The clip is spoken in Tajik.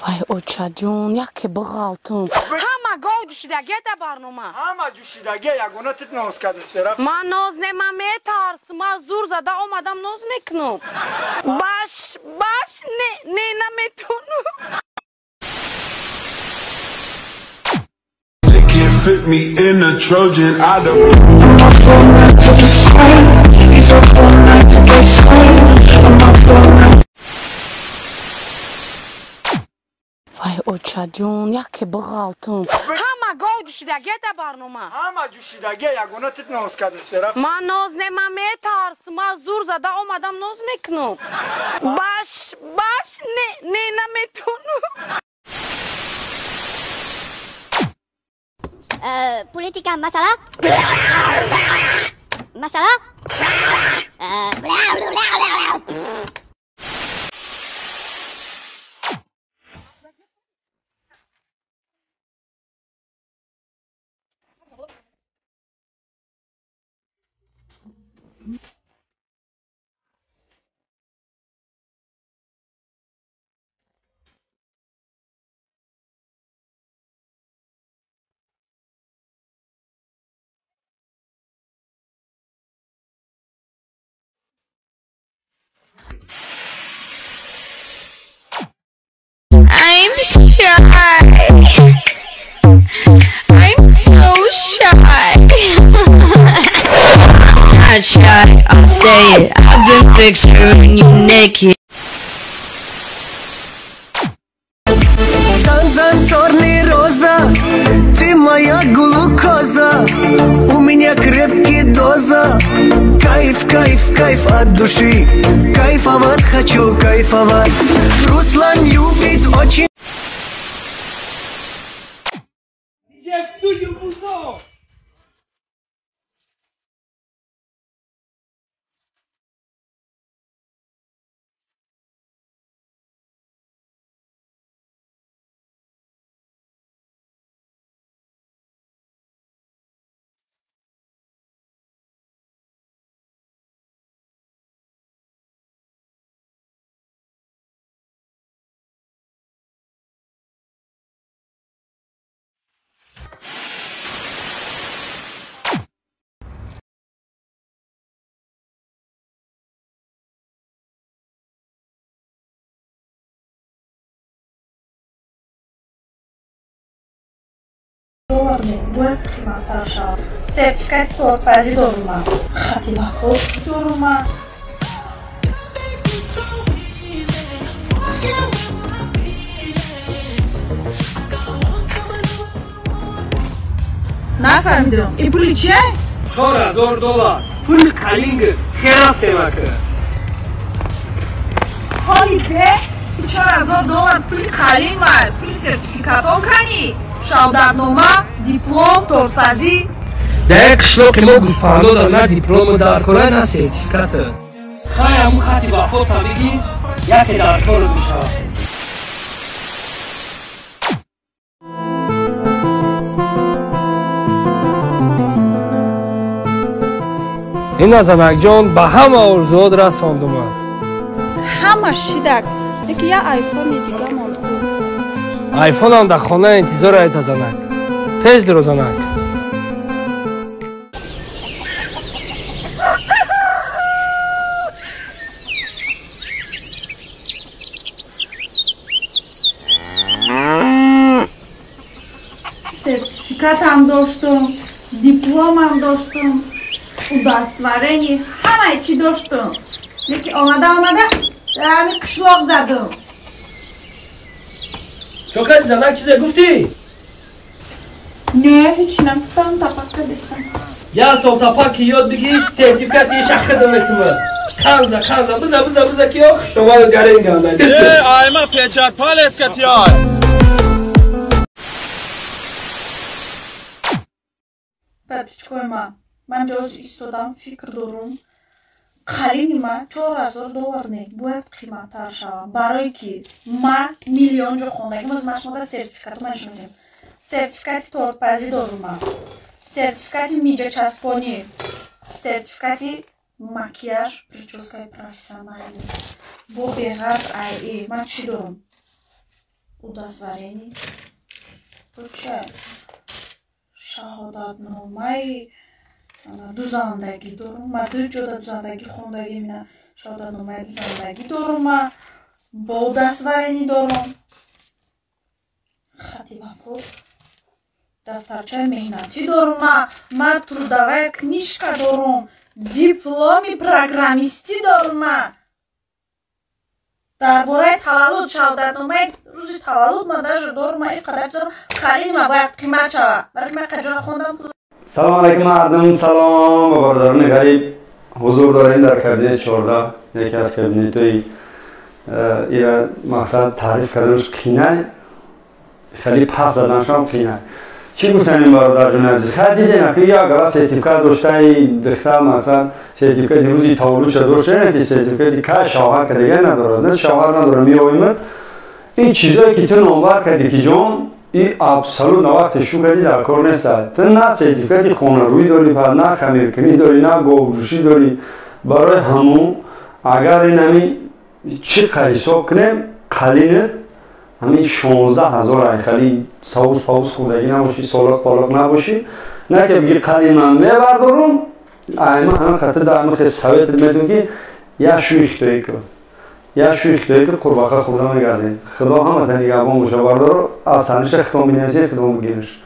Вай, очаҷон, яке биғалтум. Ҳама гов ҷӯшидаге да барнома. Ҳама ҷӯшидаге, ягона тит ноз кадисте рафт. Ман ноз не, ман метарсам. Ман зур зада омадам, ноз мекунам. Баш, баш, не, не, наметонам. They can't fit me in a Trojan out of Вай, очаҷон, яке биғалтум. Ҳама гов ҷӯшидаге да барнома. Ҳама ҷӯшидаге, ягона тит ноз кадисте рафт. Ман ноз не, ман метарсам. Ман зур зада омадам, ноз мекунам. Баш, баш, не, не, наметонам. Политика масала? Масала? I'm shy. I'm so shy. Not shy, I'll say it. I've been picturing you naked. Чёрный роза, ты моя глюкоза. У меня крепкий доза. Кайф, кайф, кайф от души. Кайфовать хочу, кайфовать. Руслан любит очень. Доллар бояд қиматтар шавад. Сертификати тортпазӣ дорум, хати вафот дорум. Нафаҳмидам, ин пули чия? 4000 доллар. Пули калинг херафтемака. Ҳоли бе 4000 доллар пули қалин ва пули сертификатон канӣ? Шаҳодатнома, диплом, тортпазӣ. Дар як қишлоқи мо гӯспандода на диплому дар кора, на сертификата. Хай, ҳамун хати вафота бигӣ, яке дар корот мешавад. Ина, занакҷон, ба ҳама орзуот расондумад. Ҳама шидак, леки я айфони дига монд ку. Айфонам дар хона интизор айта, занак. Пеш дуро, занак. Сертификатам доштум, дипломам доштум, удостоверение, ҳамаи чӣ доштум, леки омада омада ҳами қишлоқ задум. Чо кардӣ, занак, чизе гуфтӣ? Не, ҳеҷ нагуфтам, тапак кардистам. Як сол тапак ки ёд бигӣ, сертификати иша хидм метума. Қанза, қанза, биза, биза, биза, ки ё хиштоваё гарин ганда. Э, айма печат палеска тиёй. Подписчикои ман, ман ҷоз истодам, фикр дорум, қалини ман 4000 доллар не, бояд қиматтар шавад, барое ки ман миллион ҷо хондагим. Оз ман шумода сертификатома нишон медиҳам. Сертификати тортпазӣ дорум ман, сертификати миҷачаспонӣ, сертификати макияж, прическаи профессионалӣ, бо беғарз. Ай, ман чӣ дорум? Удостоверение чия, шаҳодатномаи дузандагӣ дорум. Ма ду ҷода дузандагӣ хондагӣ, мина, шаҳодатномаи дузандагӣ дорум, ма бо удостоверение дорум, хати вафот, дафтарчаи меҳнатӣ дорум, ма трудовая книжка дорум, дипломи программистӣ дорум. Ма дар бораи таваллуд, шаҳодатномаи рӯзи таваллуд ма даже дорум. Ма ин қадар дорум, қалини ма бояд қимат шавад, барои ки ман қаҷора хондам. Салом алайкум, мардум, салом ба бародарони ғариб. Ҳузур дорем дар кабинет 14, яке аз кабинетҳои ира мақсад таъриф карданаш қинай, хеле пас заданашам қинай. Чӣ гуфтан ин бародарҷони азиз? Хай, дидена, ки як гала сертификат доштаи духтар, мақсад, сертификати рӯзи таваллудша доштаена, ки сертификати кай шавҳар кардага надорад, на шавҳар надора. Меоимад, ин чизое ки ту номбар кардӣ, ки ҷон, и абсолютно вақте шу кардӣ, дар кор неста. Ту на сертификати хонарӯӣ дорӣ, на хамиркунӣ дорӣ, на говҷӯшӣ дорӣ. Барои ҳамун, агар ин ҳами чӣ қа ҳисоб кунем, қалинат ҳамин 16 000, ай хали савус павус хӯрдагӣ набошӣ, солоқ полоқ набошӣ, на ки бигӣ қалин ман мебардорум. Айма ҳама хата да ҳама хел совет медум, ки як шӯи хитоӣ кун, як шӯи хитоӣ ки қурбақа хӯрда мегардем. Худо ҳамата нигаҳбон боша, бардоро. Аз саниша хитом бинависед, хитом бигириш.